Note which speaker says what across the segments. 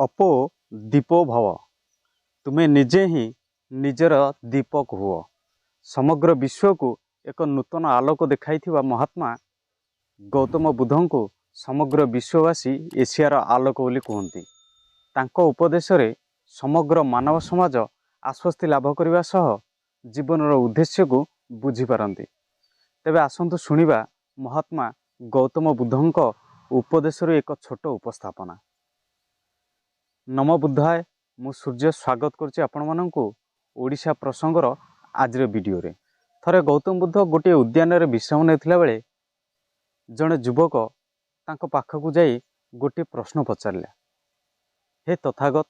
Speaker 1: Oppo ଦୀପୋ ଭବ। ତୁମେ ନିଜେ ହିଁ ନିଜର ଦୀପକ ହୁଅ। ସମଗ୍ର ବିଶ୍ୱକୁ ଏକ ନୂତନ ଆଲୋକ ଦେଖାଇଥିବା ମହାତ୍ମା ଗୌତମ ବୁଦ୍ଧଙ୍କୁ ସମଗ୍ର ବିଶ୍ୱବାସୀ ଏସିଆର ଆଲୋକ ବୋଲି କୁହନ୍ତି। ତାଙ୍କ ଉପଦେଶରେ ସମଗ୍ର ମାନବ ସମାଜ ଆଶ୍ୱସ୍ତି ଲାଭ କରିବା ସହ ଜୀବନର ଉଦ୍ଦେଶ୍ୟକୁ ବୁଝିପାରନ୍ତି। ତେବେ ଆସନ୍ତୁ ଶୁଣିବା ମହାତ୍ମା ଗୌତମ ବୁଦ୍ଧଙ୍କ ଉପଦେଶରୁ ଏକ ଛୋଟ ଉପସ୍ଥାପନା। ନମ ବୁଦ୍ଧାୟ। ମୁଁ ସୂର୍ଯ୍ୟ ସ୍ୱାଗତ କରୁଛି ଆପଣମାନଙ୍କୁ ଓଡ଼ିଶା ପ୍ରସଙ୍ଗର ଆଜିର ଭିଡ଼ିଓରେ। ଥରେ ଗୌତମ ବୁଦ୍ଧ ଗୋଟିଏ ଉଦ୍ୟାନରେ ବିଶ୍ରାମ ନେଉଥିଲା ବେଳେ ଜଣେ ଯୁବକ ତାଙ୍କ ପାଖକୁ ଯାଇ ଗୋଟିଏ ପ୍ରଶ୍ନ ପଚାରିଲା, "ହେ ତଥାଗତ,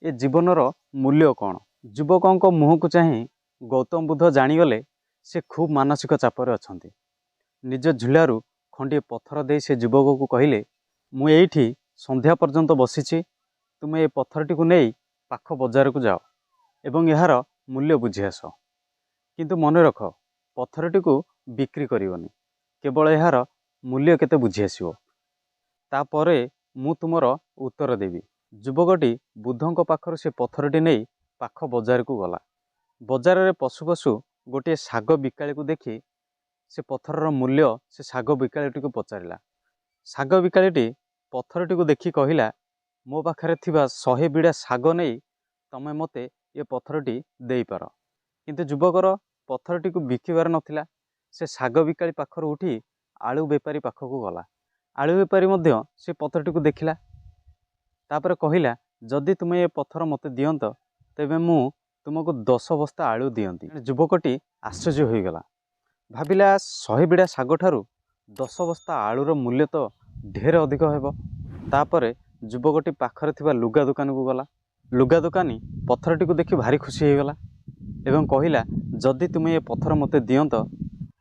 Speaker 1: ଏ ଜୀବନର ମୂଲ୍ୟ କ'ଣ?" ଯୁବକଙ୍କ ମୁହଁକୁ ଚାହିଁ ଗୌତମ ବୁଦ୍ଧ ଜାଣିଗଲେ, ସେ ଖୁବ୍ ମାନସିକ ଚାପରେ ଅଛନ୍ତି। ନିଜ ଝୁଲାରୁ ଖଣ୍ଡିଏ ପଥର ଦେଇ ସେ ଯୁବକକୁ କହିଲେ, "ମୁଁ ଏଇଠି ସନ୍ଧ୍ୟା ପର୍ଯ୍ୟନ୍ତ ବସିଛି। ତୁମେ ଏ ପଥରଟିକୁ ନେଇ ପାଖ ବଜାରକୁ ଯାଅ ଏବଂ ଏହାର ମୂଲ୍ୟ ବୁଝି ଆସ। କିନ୍ତୁ ମନେ ରଖ, ପଥରଟିକୁ ବିକ୍ରି କରିବନି। କେବଳ ଏହାର ମୂଲ୍ୟ କେତେ ବୁଝି ଆସିବ। ତାପରେ ମୁଁ ତୁମର ଉତ୍ତର ଦେବି।" ଯୁବକଟି ବୁଦ୍ଧଙ୍କ ପାଖରୁ ସେ ପଥରଟି ନେଇ ପାଖ ବଜାରକୁ ଗଲା। ବଜାରରେ ପଶୁ ପଶୁ ଗୋଟିଏ ଶାଗ ବିକାଳିକୁ ଦେଖି ସେ ପଥରର ମୂଲ୍ୟ ସେ ଶାଗ ବିକାଳିଟିକୁ ପଚାରିଲା। ଶାଗ ବିକାଳିଟି ପଥରଟିକୁ ଦେଖି କହିଲା, "ମୋ ପାଖରେ ଥିବା 100 ବିଡ଼ା ଶାଗ ନେଇ ତମେ ମୋତେ ଏ ପଥରଟି ଦେଇପାର।" କିନ୍ତୁ ଯୁବକର ପଥରଟିକୁ ବିକିବାର ନଥିଲା। ସେ ଶାଗ ବିକାଳି ପାଖରୁ ଉଠି ଆଳୁ ବେପାରୀ ପାଖକୁ ଗଲା। ଆଳୁ ବେପାରୀ ମଧ୍ୟ ସେ ପଥରଟିକୁ ଦେଖିଲା। ତାପରେ କହିଲା, "ଯଦି ତୁମେ ଏ ପଥର ମୋତେ ଦିଅନ୍ତ, ତେବେ ମୁଁ ତୁମକୁ 10 ବସ୍ତା ଆଳୁ ଦିଅନ୍ତି।" ଯୁବକଟି ଆଶ୍ଚର୍ଯ୍ୟ ହୋଇଗଲା। ଭାବିଲା, 100 ବିଡ଼ା ଶାଗଠାରୁ 10 ବସ୍ତା ଆଳୁର ମୂଲ୍ୟ ତ ଢେର ଅଧିକ ହେବ। ତାପରେ ଯୁବକଟି ପାଖରେ ଥିବା ଲୁଗା ଦୋକାନକୁ ଗଲା। ଲୁଗା ଦୋକାନୀ ପଥରଟିକୁ ଦେଖି ଭାରି ଖୁସି ହୋଇଗଲା ଏବଂ କହିଲା, "ଯଦି ତୁମେ ଏ ପଥର ମୋତେ ଦିଅନ୍ତ,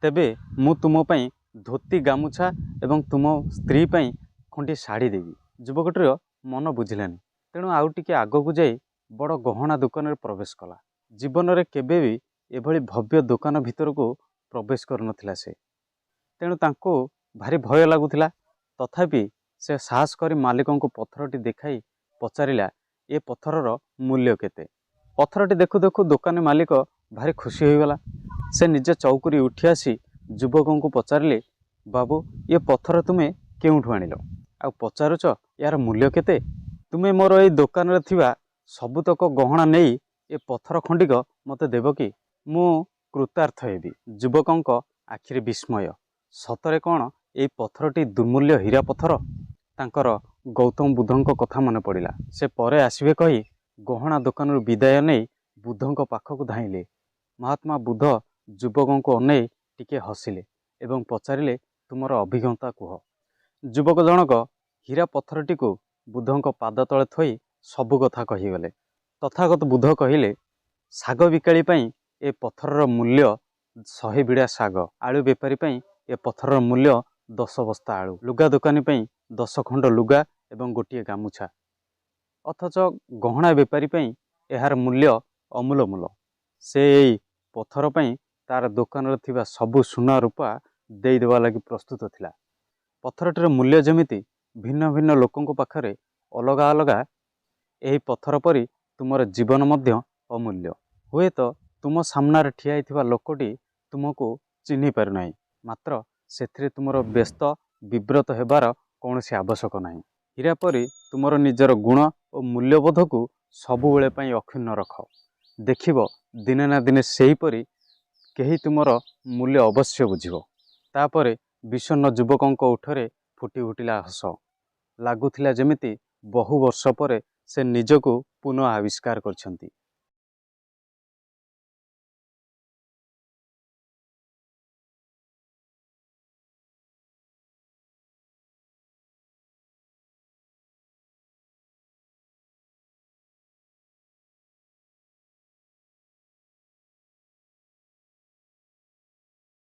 Speaker 1: ତେବେ ମୁଁ ତୁମ ପାଇଁ ଧୋତି, ଗାମୁଛା ଏବଂ ତୁମ ସ୍ତ୍ରୀ ପାଇଁ ଖଣ୍ଡିଏ ଶାଢ଼ୀ ଦେବି।" ଯୁବକଟିର ମନ ବୁଝିଲାନି। ତେଣୁ ଆଉ ଟିକେ ଆଗକୁ ଯାଇ ବଡ଼ ଗହଣା ଦୋକାନରେ ପ୍ରବେଶ କଲା। ଜୀବନରେ କେବେ ବି ଏଭଳି ଭବ୍ୟ ଦୋକାନ ଭିତରକୁ ପ୍ରବେଶ କରିନଥିଲା ସେ। ତେଣୁ ତାଙ୍କୁ ଭାରି ଭୟ ଲାଗୁଥିଲା। ତଥାପି ସେ ସାହସ କରି ମାଲିକଙ୍କୁ ପଥରଟି ଦେଖାଇ ପଚାରିଲା, "ଏ ପଥରର ମୂଲ୍ୟ କେତେ?" ପଥରଟି ଦେଖୁ ଦେଖୁ ଦୋକାନୀ ମାଲିକ ଭାରି ଖୁସି ହୋଇଗଲା। ସେ ନିଜ ଚୌକିରୁ ଉଠି ଆସି ଯୁବକଙ୍କୁ ପଚାରିଲେ, "ବାବୁ, ଏ ପଥର ତୁମେ କେଉଁଠୁ ଆଣିଲ? ଆଉ ପଚାରୁଛ ଏହାର ମୂଲ୍ୟ କେତେ? ତୁମେ ମୋର ଏଇ ଦୋକାନରେ ଥିବା ସବୁତକ ଗହଣା ନେଇ ଏ ପଥର ଖଣ୍ଡିକ ମୋତେ ଦେବ କି? ମୁଁ କୃତାର୍ଥ ହେବି।" ଯୁବକଙ୍କ ଆଖିରେ ବିସ୍ମୟ। ସତରେ କ'ଣ ଏଇ ପଥରଟି ଦୁର୍ମୂଲ୍ୟ ହୀରା ପଥର? ତାଙ୍କର ଗୌତମ ବୁଦ୍ଧଙ୍କ କଥା ମନେ ପଡ଼ିଲା। ସେ ପରେ ଆସିବେ କହି ଗହଣା ଦୋକାନରୁ ବିଦାୟ ନେଇ ବୁଦ୍ଧଙ୍କ ପାଖକୁ ଧାଇଁଲେ। ମହାତ୍ମା ବୁଦ୍ଧ ଯୁବକଙ୍କୁ ଅନେଇ ଟିକିଏ ହସିଲେ ଏବଂ ପଚାରିଲେ, "ତୁମର ଅଭିଜ୍ଞତା କୁହ।" ଯୁବକ ଜଣକ ହୀରା ପଥରଟିକୁ ବୁଦ୍ଧଙ୍କ ପାଦ ତଳେ ଥୋଇ ସବୁ କଥା କହିଗଲେ। ତଥାଗତ ବୁଦ୍ଧ କହିଲେ, "ଶାଗ ବିକାଳି ପାଇଁ ଏ ପଥରର ମୂଲ୍ୟ 100 ବିଡ଼ା ଶାଗ। ଆଳୁ ବେପାରୀ ପାଇଁ ଏ ପଥରର ମୂଲ୍ୟ 10 ବସ୍ତା ଆଳୁ। ଲୁଗା ଦୋକାନୀ ପାଇଁ 10 ଖଣ୍ଡ ଲୁଗା ଏବଂ ଗୋଟିଏ ଗାମୁଛା। ଅଥଚ ଗହଣା ବେପାରୀ ପାଇଁ ଏହାର ମୂଲ୍ୟ ଅମୂଲ ମୂଲ। ସେ ଏଇ ପଥର ପାଇଁ ତାର ଦୋକାନରେ ଥିବା ସବୁ ସୁନା ରୂପା ଦେଇଦେବା ଲାଗି ପ୍ରସ୍ତୁତ ଥିଲା। ପଥରଟିର ମୂଲ୍ୟ ଯେମିତି ଭିନ୍ନ ଭିନ୍ନ ଲୋକଙ୍କ ପାଖରେ ଅଲଗା ଅଲଗା, ଏହି ପଥର ପରି ତୁମର ଜୀବନ ମଧ୍ୟ ଅମୂଲ୍ୟ। ହୁଏତ ତୁମ ସାମ୍ନାରେ ଠିଆ ହେଇଥିବା ଲୋକଟି ତୁମକୁ ଚିହ୍ନି ପାରୁନାହିଁ, ମାତ୍ର ସେଥିରେ ତୁମର ବ୍ୟସ୍ତ ବିବ୍ରତ ହେବାର କୌଣସି ଆବଶ୍ୟକ ନାହିଁ। ହୀରା ପରି ତୁମର ନିଜର ଗୁଣ ଓ ମୂଲ୍ୟବୋଧକୁ ସବୁବେଳେ ପାଇଁ ଅକ୍ଷୁଣ୍ଣ ରଖ। ଦେଖିବ, ଦିନେ ନା ଦିନେ ସେହିପରି କେହି ତୁମର ମୂଲ୍ୟ ଅବଶ୍ୟ ବୁଝିବ।" ତାପରେ ବିଷଣ୍ଣ ଯୁବକଙ୍କ ଓଠରେ ଫୁଟି ଉଠିଲା ହସ। ଲାଗୁଥିଲା ଯେମିତି ବହୁ ବର୍ଷ ପରେ ସେ ନିଜକୁ ପୁନଃ ଆବିଷ୍କାର କରିଛନ୍ତି।